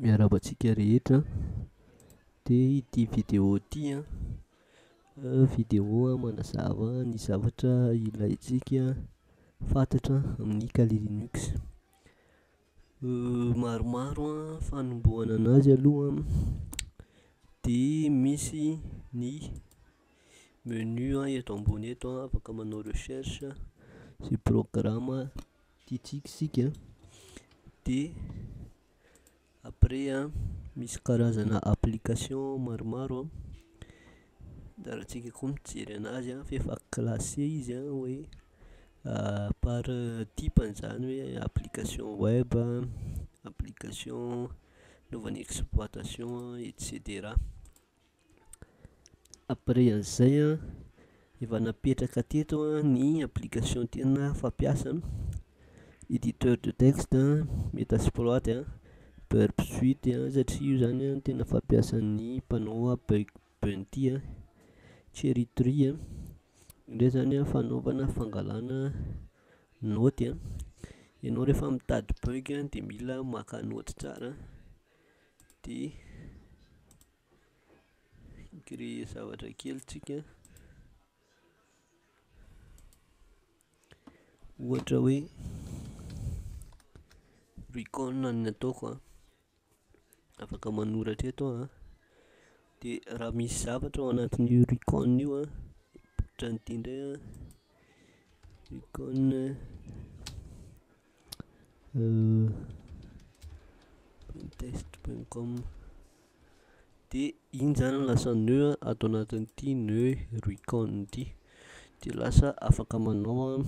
Miarahaba antsika rehetra. Dia ity vidéo ity an, vidéo manazava ny zavatra ilaintsika fantatra amin'ny Kali Linux. Maromaro an fanombohana an'azy aloha an, dia misy ny menu eto ambony eto an, afaka manao recherche izay programme tiantsika isika. Dia après an, misy karazana application maromaro an, anjarantsika koa mijery an'azy an fa efa classé izy an hoe par type-ny izany hoe application web, application anaovana exploitation et cetera. Après an'izay an, efa napetraka teto an ny application tena fampiasa: éditeur de texte, metasploit an, burp suite an satria io izany an tena fampiasan'ny mpanao bug bounty an, cherry tree an, io indray izany an fanaovana fangalana naoty an, ianao rehefa mitady bug dia mila maka naoty tsara dia mi-créer zavatra kely tsika ohatra hoe recon no ataoko an, afaka manoratra eto aho an, dia raha misy zavatra ao anatin'io recon io an, ohatran'ity indray an, recon test point com dia iny izany lasa noeud ato anatin'ity noeud recon ity, dia lasa afaka manao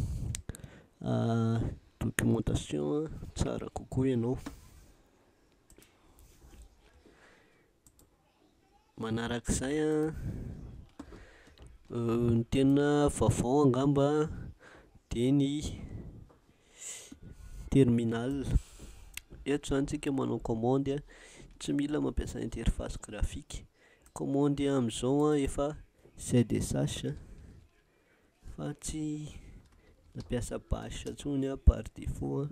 documentation tsara kokoa ianao. Manarak'izay an, ny tena vaovao angamba dia ny terminal. Eto izany tsika manao kaomandy an, tsy mila mampiasa interface graphique. Kaomandy amin'izao an efa ZSH fa tsy mampiasa bash intsony an par défaut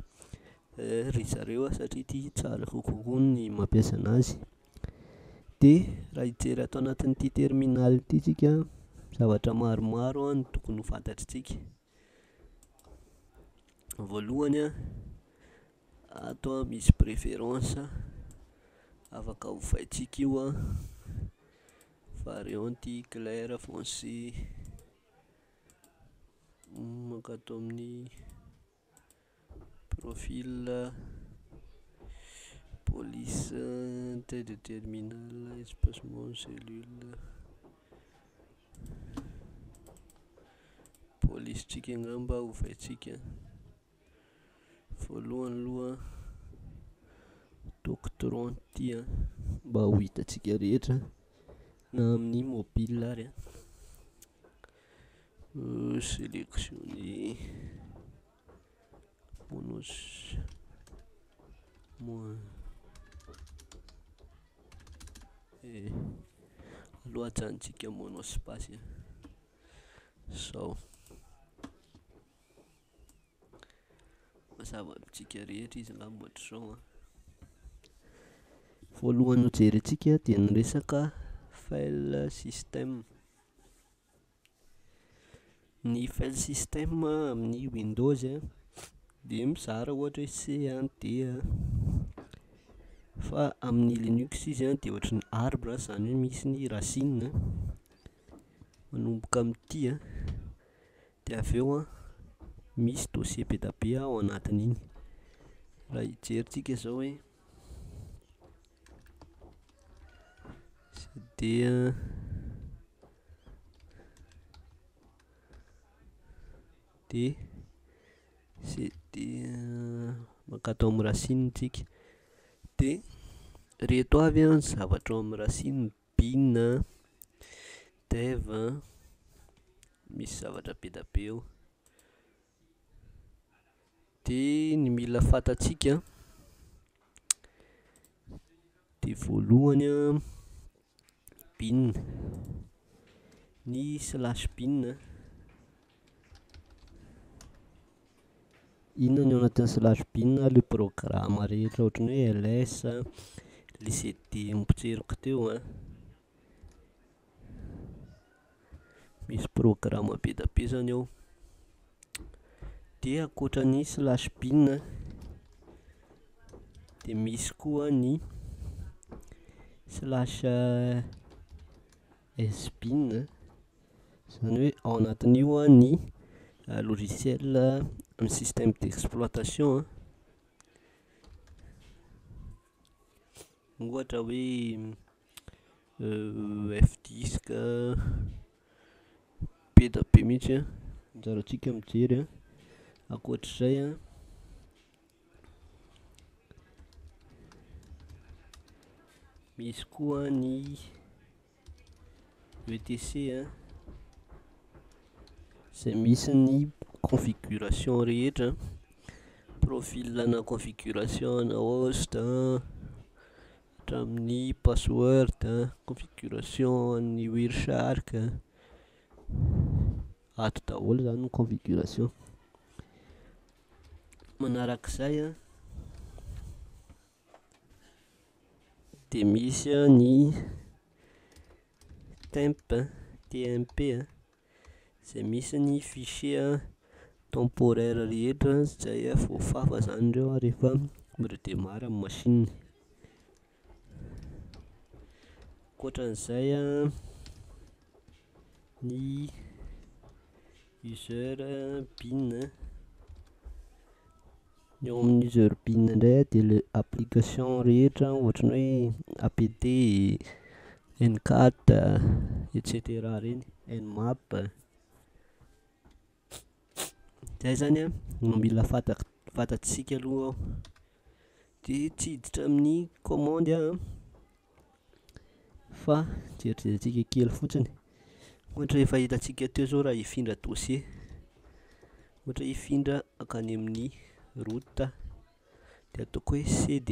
ry zareo satria ity tsara kokoa ny mampiasa an'azy. Dia raha hijery ato anatin'ity terminal ity tsika an, zavatra maromaro no tokony ho fantatritsika. Voalohany an, ato an misy préférence, afaka ovaintsika io an, variante, clair, foncé, mankato amin'ny profil, police, taille de terminal, espacement, cellule, police-ntsika angamba ovaintsika, voalohany aloha ataoko trente ity an, mba ho hitantsika rehetra na amin'ny mobile ary an. Sélectionner monos moins aleo ajanontsika monospace e, zao. Mazava amintsika rehetra izy angamba ohatr'izao an. Voalohany ho jerentsika dia ny resaka file system. Ny file system amin'ny Windows dia mizara ohatra hoe C an, D an, fa amin'ny Linux izy an dia ohatran'ny arbre izany hoe misy ny racine manomboka amin'ity an, dia avy eo an misy dossier be dia be ao anatin'iny. Raha hijery tsika izao hoe cd an dia cd mankato amin'ny racine tsika, dia ireto avy an ny zavatra ao amin'ny racine: bin, dev, misy zavatra be dia be ao. Dia ny mila fantatsika dia voalohany an, bin, ny slash bin, inona ny ao anatin'ny slash bin? Le programme rehetra ohatran'ny hoe ls, Ilay CD nopotseriko teo an. Misy programa be dia be izany ao. Dia ankoatra ny slash bin an, dia misy koa ny slash sbin, izany hoe ao anatin'io an ny logiciel amin'ny système d'exploitation an, ohatra hoe fdisk, be dia be mihitsy an, anjarantsika mijery an. Ankoatr'izay an, misy koa ny etc izay misy ny configuration rehetra, profil ana configuration ana host an, hatramin'ny password, configuration an'ny wireshark, ato daholo izany ny configuration. Manarak'izay an, dia misy an ny temp TMP izay misy ny fichier temporaire rehetra izay voafafa izany ireo an rehefa mi-redémarre ny machine. Ankoatran'izay an, ny user bin, ny ao amin'ny user bin indray an dia ilay application rehetra ohatran'ny hoe apt, ncat, et cetera ireny, nmap. Izay izany an no mila fantak- fantatsika aloha dia tsy hiditra amin'ny kaomandy aho an fa jerijerentsika kely fotsiny. Ohatra efa hitantsika teo izao raha hifindra dossier, ohatra hoe hifindra hankany amin'ny root dia ataoko hoe cd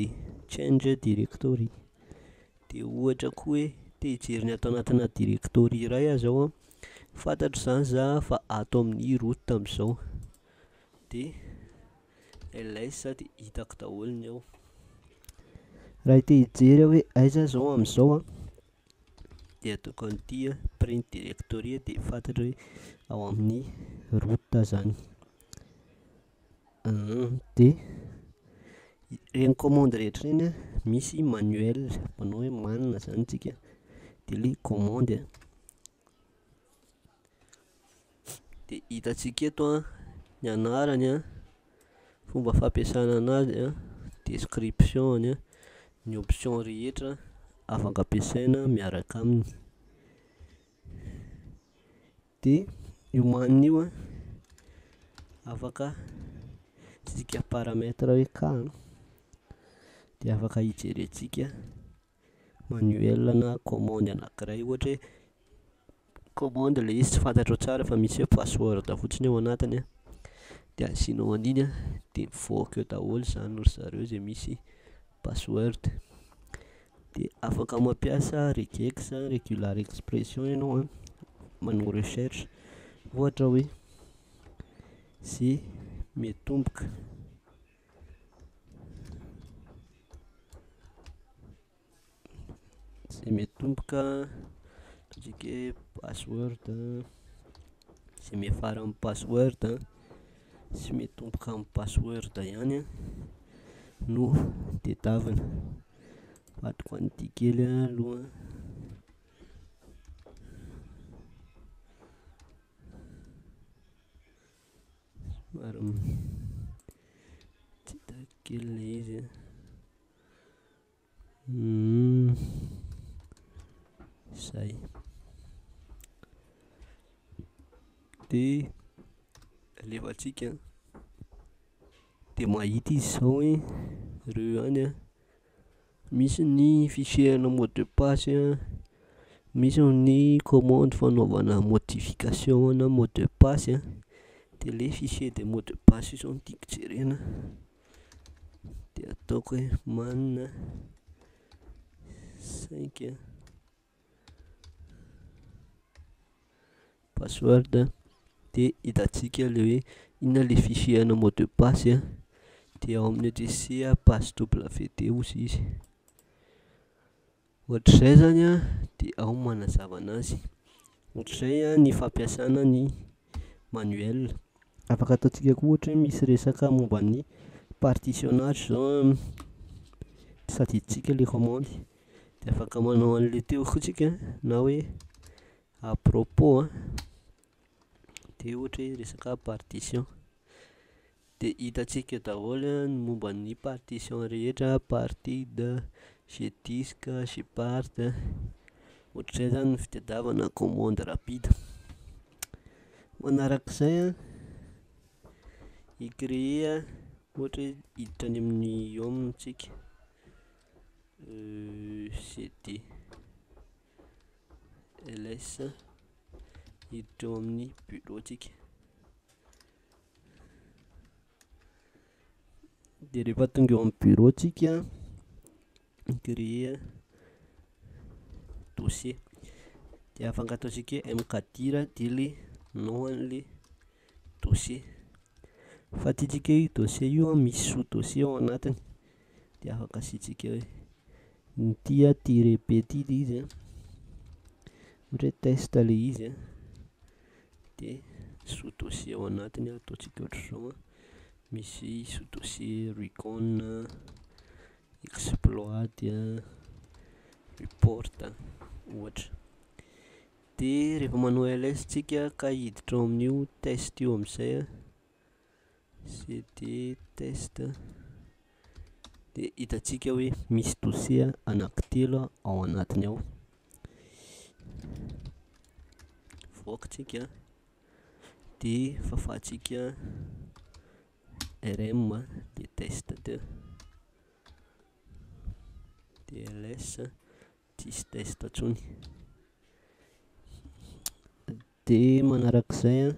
change directory. Dia ohatra koa hoe te hijery ny ato anatina directory iray aho izao an, fantatro izany za fa ato amin'ny root amin'izao, dia ls dia hitako daholo ny ao. Raha te hijery aho hoe aiza aho izao amin'izao an, dia ataoko an'ity an print directory dia fantatro hoe ao amin'ny root aho izany. Dia ireny kaomandy rehetra ireny an, misy manuel, manao hoe man izany tsika dia ilay kaomandy an, dia hitantsika eto an, ny anarany an, fomba fampiasana an'azy an, description-ny an, ny option rehetra afaka ampiasaina miaraka aminy. Dia io man io an, afaka asiantsika paramètre hoe k dia afaka hijerentsika manuel ana kaomandy anakiray ohatra hoe kaomandy ilay izy tsy fantatrao tsara fa misy hoe password fotsiny ao anatiny an, dia asianao an'iny an, dia mivoaka eo daholo izany ry zareo izay misy password. Dia afaka mampiasa regex regular expression ianao an, manao recherche, ohatra hoe ze miatomboka zay miatomboka ataontsika hoe password, izay miafara amin'ny password sy miatomboka amin'ny password ihany an no tadiavina. Avadiko an'ity kely aloha. Somary tsy hitako kely ilay izy an. Izay. Dia alefantsika an, dia mahita izy izao hoe ireo ihany an, misy ny fichier ana mot de passe an, misy ny kaomandy fanaovana modification ana mot de passe an, de le fichier de mot de passe io zao no tiako jerena de ataoko hoe man cinq password de hitantsika le hoe inona le fichier ana mot de passe an, de ao amin'ny etc passwd hozy izy. Ohatr'izay izany an, dia ao ny manazava an'azy. Ohatr'izay an ny fampiasana ny manuel. Afaka ataontsika koa ohatra hoe misy resaka momba ny partitionnage izao an, tsy tadidintsika ilay kaomandy dia afaka manao an'ilay teo koa tsika na hoe à propos an, dia ohatra hoe resaka partition. Dia hitantsika daholo an ny momba ny partition rehetra parted, gdisk, gpart. Ohatr'izay izany ny fitadiavana commande rapide. Manarak'izay an, hi-créer ohatra hoe hiditra any amin'ny home tsika, cd, ls, hiditra ao amin'ny bureau tsika. Dia rehefa tonga eo amin'ny bureau tsika an, mi-créer dossier. Dia afaka ataontsika hoe mkdir dia ilay nom an'ilay dossier. Fa tiantsika hoe io dossier io an misy sous dossier ao anatiny, dia afaka asiantsika hoe ity an tiret be ity ilay izy an, ohatra hoe test ilay izy an, dia sous dossier ao anatiny an ataontsika ohatr'izao an, misy sous dossier recon, exploit, report ohatra. Dia rehefa manao ls tsika ka hiditra ao amin'io test io amin'izay an, cd test, dia hitantsika hoe misy dossier anankitelo ao anatiny ao. Mivoaka tsika dia fafantsika rm dia test teo, dia ls tsisy test intsony. Dia manarak'izay an,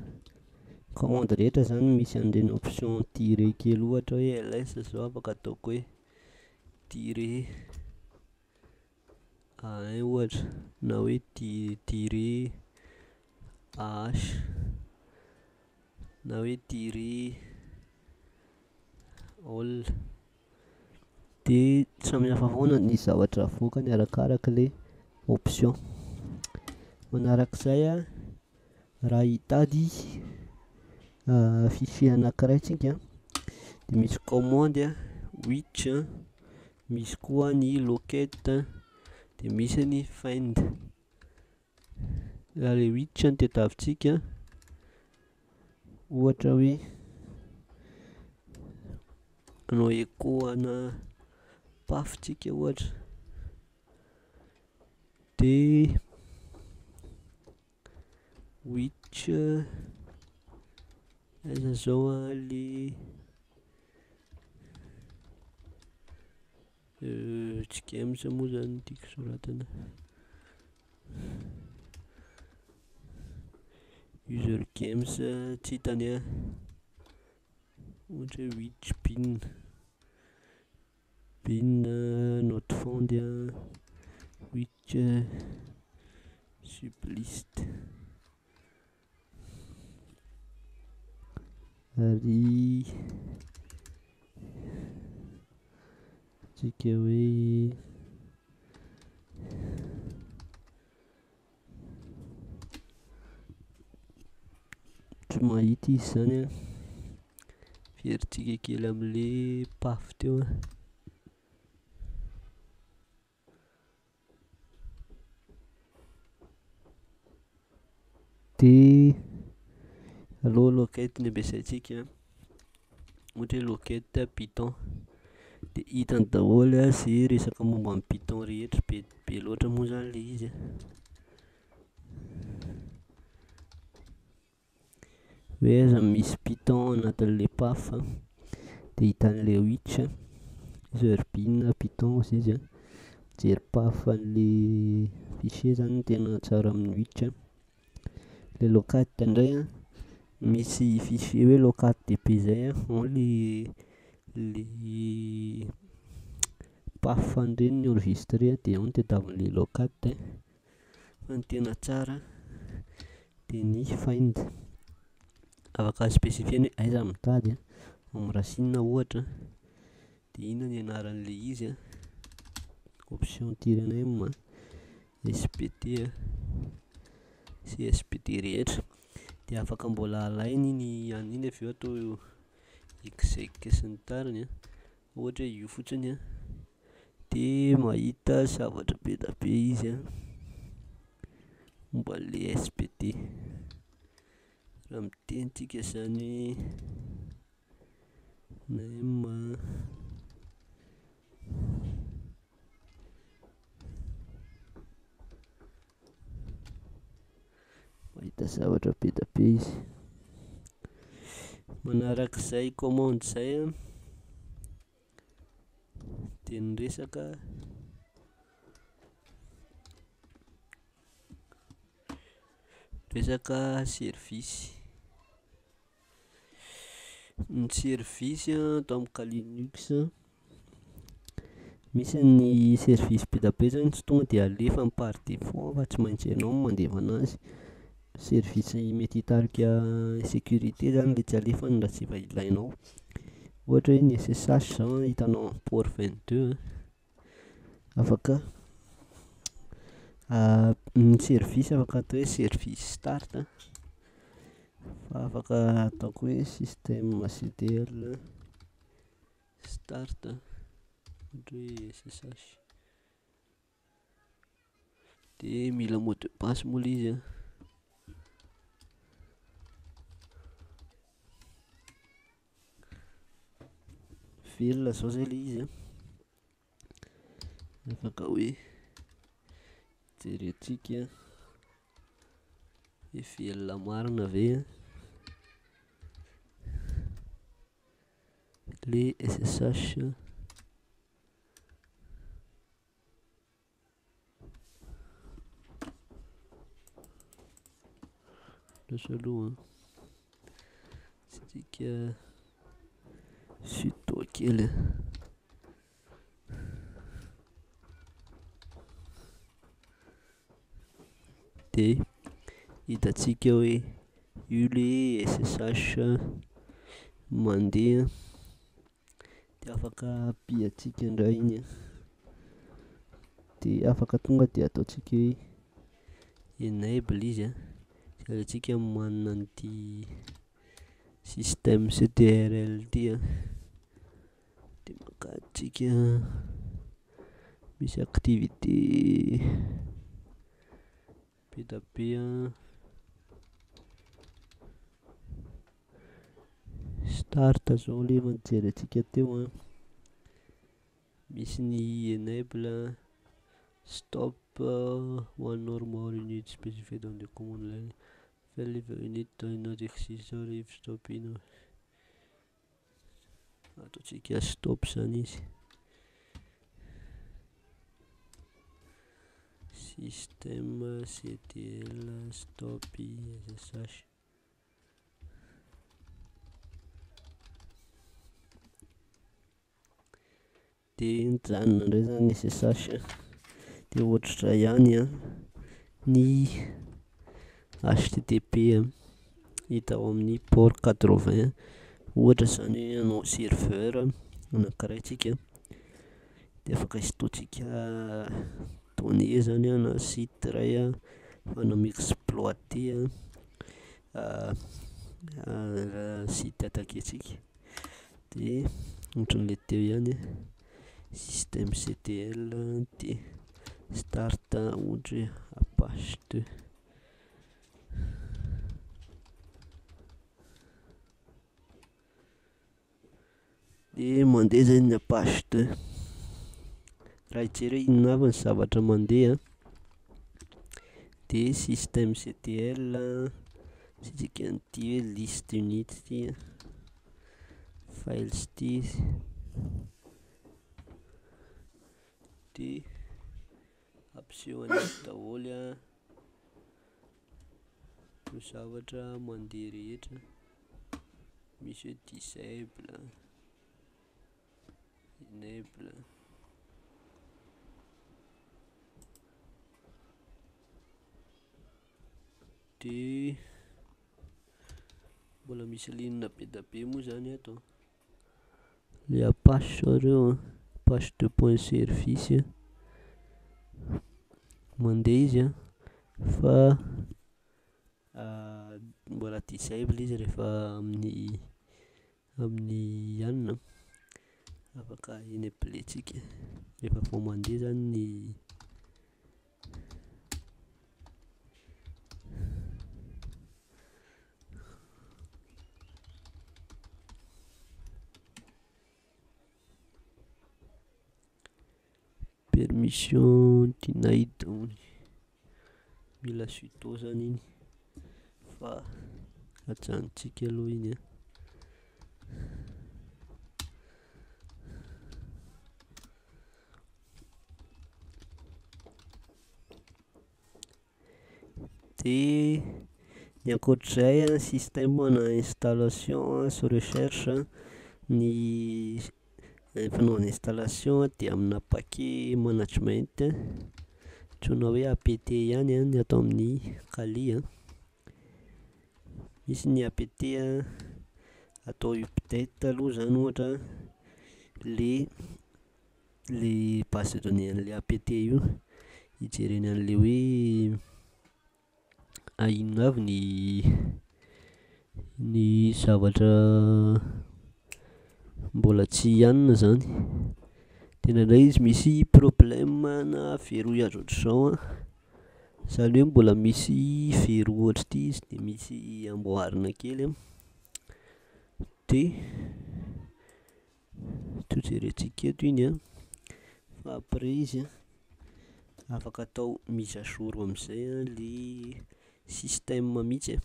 kaomandy rehetra izany misy an'ireny option tiret kely ohatra hoe ls zao afaka ataoko hoe tiret a un ohatra na hoe ti- tiret a h na hoe tiret all. Dia samihafa foana ny zavatra avoakany arakarak'ilay option. Manarak'izay an, raha hitady fichier anankiray tsika dia misy kaomandy an which an, misy koa ny locate, dia misy ny find. Raha ilay which no tadiavintsika ohatra hoe hanao echo ana path tsika ohatra de which aiza zao a le tsy games moa zany no tiako soratana, user games tsy hitany a, ohatra hoe which bin, bin not found a, which sublist ary ataontsika hoe tsy mahita izy zany a, averintsika kely am'le path teo a. De aleo locate no ampiasaintsika, ohatra hoe locate python de hitany daholo a ze resaka momba ny python rehetra, be be loatra moa zany le izy a. Hoe aiza no misy python anatin'le path de hitan'le which, user bin python hozy izy a, mijery path an'le fichier zany no tena tsara amin'ny which. Le locate indray a, misy fichier hoe locate db zay a, ao le le path an'ireny no enregistrer de ao no tadiavin'le locate fa ny tena tsara de ny find, afaka spécifier-na hoe aiza no mitady a, ao amin'ny racine ohatra de inona ny anaran'le izy a, option. option tiret M, SBT a, sy SBT rehetra. De afaka mbola alaina iny anona iny avy eo atao exec sy ny tariny a, ohatra hoe io fotsiny a, de mahita zavatra be da be izy a momba an'le SBT, raha miteny tsika zany hoe name, mahita zavatra be da be izy. Manarak'izay commande zay a de ny resaka resaka service, ny service a ato amin'ny Kali Linux, misy ny service be dia be zany tsy tonga de alefany par défaut fa tsy maintsy ianao no mandefa an'azy, service mety hitarika insécurité zany le tsy alefany raha tsy efa ilainao, ohatra hoe ny SSH zao an hitanao amin'ny port 22 a, afaka ny service afaka atao hoe service start a, fa afaka atao koa hoe systemctl start ohatra hoe ssh, de mila mot de passe moa le izy a. Velona zao zay le izy a, afaka hoe jerentsika hoe velona marina ve le SSH. Andraso aloha asiantsika sudo kely. De hitantsika hoe io le SSH mandeha de afaka pihantsika indray iny a, de afaka tonga de ataontsika hoe enable izy a, sady antsika manana an'ity systemctrl ty a, de maka tsika misy activité be da be a, start zao le efa nojerentsika teo a, misy ny enable, stop one or more unit specified on the command line, fail if a unit does not exist or if stop ataontsika stop zany izy, systemctl stop ssh. De nijanona indray zany SSH de ohatr'izay ihany a ny HTTP hita ao amin'ny port 80, ohatra zany hoe hanao serveur anankiray tsika de afaka hisintohantsika données zany a na site iray a ahafahana mi-exploiter site attaquer-ntsika de ohatran'le teo ihany systemctl de start ohatra hoe apache deux. De mandeha zany ny apache deux, raha hijery hoe inona avy ny zavatra mandeha de systemctl asiantsika an'ity hoe list unit ty a, files ty izy de ampisehony eto daholo a ireo zavatra mandeha rehetra, misy hoe disable, enable. De mbola misy ligne be da be moa zany ato, le apache zao reo a, apache deux point service. Mandeha izy a fa mbola disable izy rehefa amin'ny amin'ny anona, afaka enabler-ntsika rehefa vao mandeha zany ny permission denied hono, mila sudo zany iny fa ajanontsika aloha iny a. De ny ankoatr'izay a système na installation sy recherche ny fanaovana installation dia aminà paquet management antsoina hoe apt ihany ny ato amin'ny kali a. Misy ny apt a atao update aloha zany ohatra le le base de données an'le apt io, hijerena an'le hoe inona avy ny ny zavatra mbola tsy anona zany, de indraindray izy misy problème na verrouillage ohatr'izao a, zany hoe mbola misy verrou ohatr'ity izy de misy amboarina kely a, de tsy ho jerentsika eto iny a fa après izy a afaka atao mise à jour am'zay a le système mihitsy e,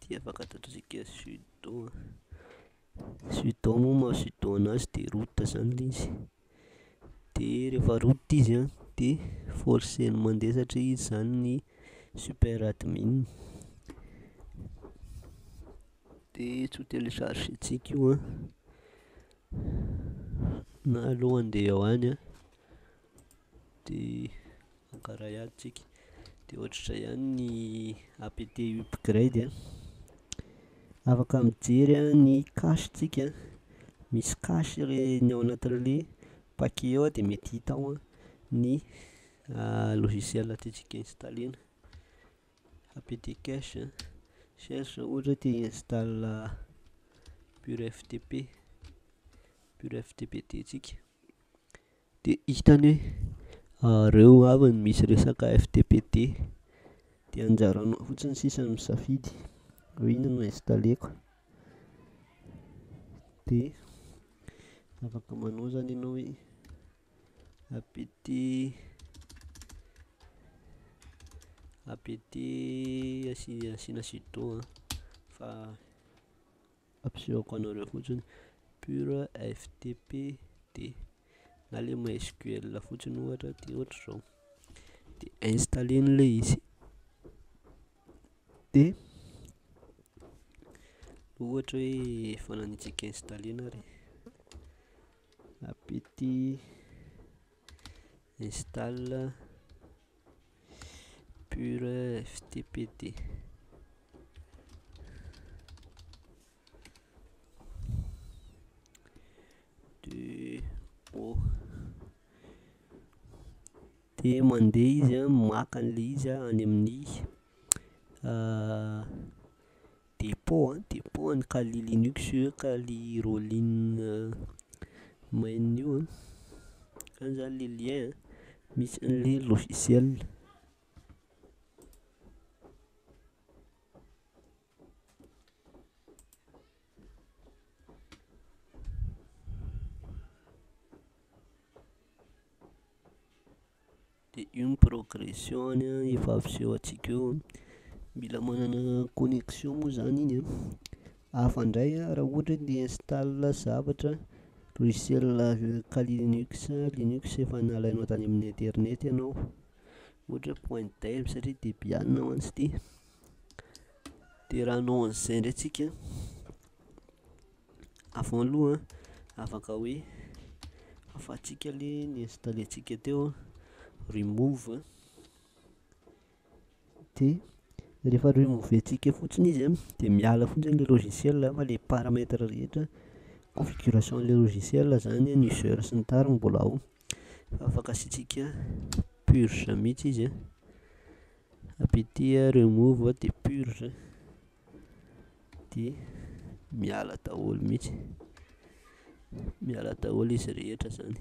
de afaka ataontsika sudo a, sudo moa maha sudo anazy de root zany le izy, de rehefa root izy a de forceny mandeha satria izy zany ny super admin, de tsy ho téléchargentsika io a na aleo andeha ho any a, de maka iray ato tsika, de ohatr'izay ihany ny apt upgrade a, afaka mijery a ny cache tsika, misy cache re- ny ao anatin'le paquet ao de mety hita ao ny logiciel tiantsika installena, apt cache cherche ohatra hoe te hi-installe pure FTP, pure FTPD tsika de hitany hoe reo avy ny misy resaka FTPD de anjaranao fotsiny sisa no misafidy hoe inona no installeko. De afaka manao zany ianao hoe apt apt asi- asiana sudo a fa ampisehoko anareo fotsiny pure FTPD na le mysql fotsiny ohatra de ohatr'izao de installeny le izy. De ohatra hoe efa nanintsika installena ary apt install pure FTPD de oh de mandeha izy a maka an'le izy a any amin'ny depot a depot an'ny kali linux io kali rolling main io a, any zany le lien misy an'le logiciel. De io ny progression-ny a efa ampiseho antsika eo a, mila manana connexion moa zany iny a, hafa indray a raha ohatra hoe te hi-installe zavatra logiciel kali linux, linux efa nalainao tany amin'ny internet ianao, ohatra hoe point deb satria debian mantsy ity. De raha hanao an'izay indray tsika avant aloha an, afaka hoe fafantsika le ni-installentsika teo a, remove a, de rehefa removentsika fotsiny izy an de miala fotsiny ilay logiciel fa ilay paramètre rehetra, configuration an'ilay logiciel zany, ny user sy ny tariny mbola ao. Fa afaka asiantsika purge mihitsy izy an, apt remove de purge de miala daholo mihitsy, miala daholo izy rehetra zany.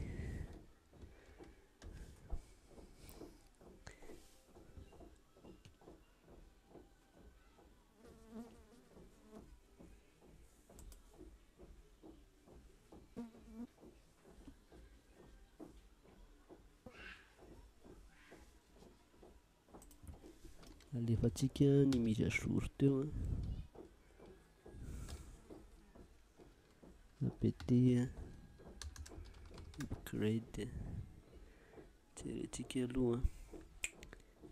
Alefantsika ny mise à jour teo an, apt upgrade, jerentsika aloha an,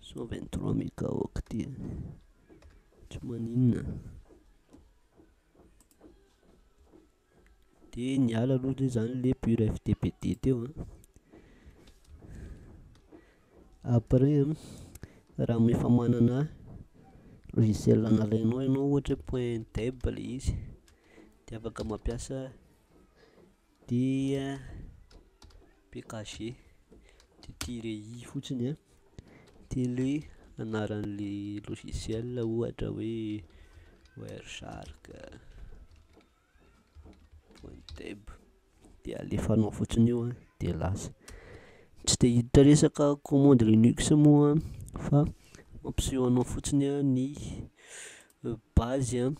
123 mégaoctets, tsy maninona. De niala aloha aloha zany le pure-ftpd teo an. Après an, raha efa manana logiciel nalainao ianao ohatra hoe point deb ilay izy de afaka mampiasa dia pkg de tiret i fotsiny an, de le anaran'le logiciel ohatra hoe wireshark point deb de alefanao fotsiny io an de lasa. Tsy de hiditra resaka commande linux moa aho fa mampiseho anao fotsiny aho ny base an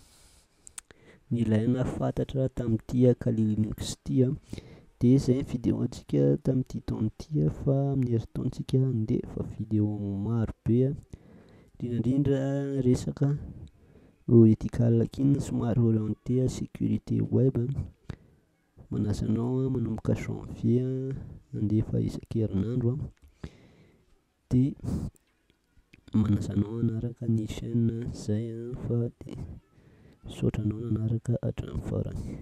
nilaina fantatra tamin'ity kali linux ity an, de zay ny vidéo antsika tamin'ity taona ity an fa amin'ny herintaona tsika handefa vidéo marobe an, indrindra indrindra resaka ethical hacking somary orienté sécurité web. Manasa anao aho manomboka janvier handefa isan-kerinandro an, de manasa anao hanaraka ny chaîne zay an fa de misaotra anao nanaraka hatramin'ny farany.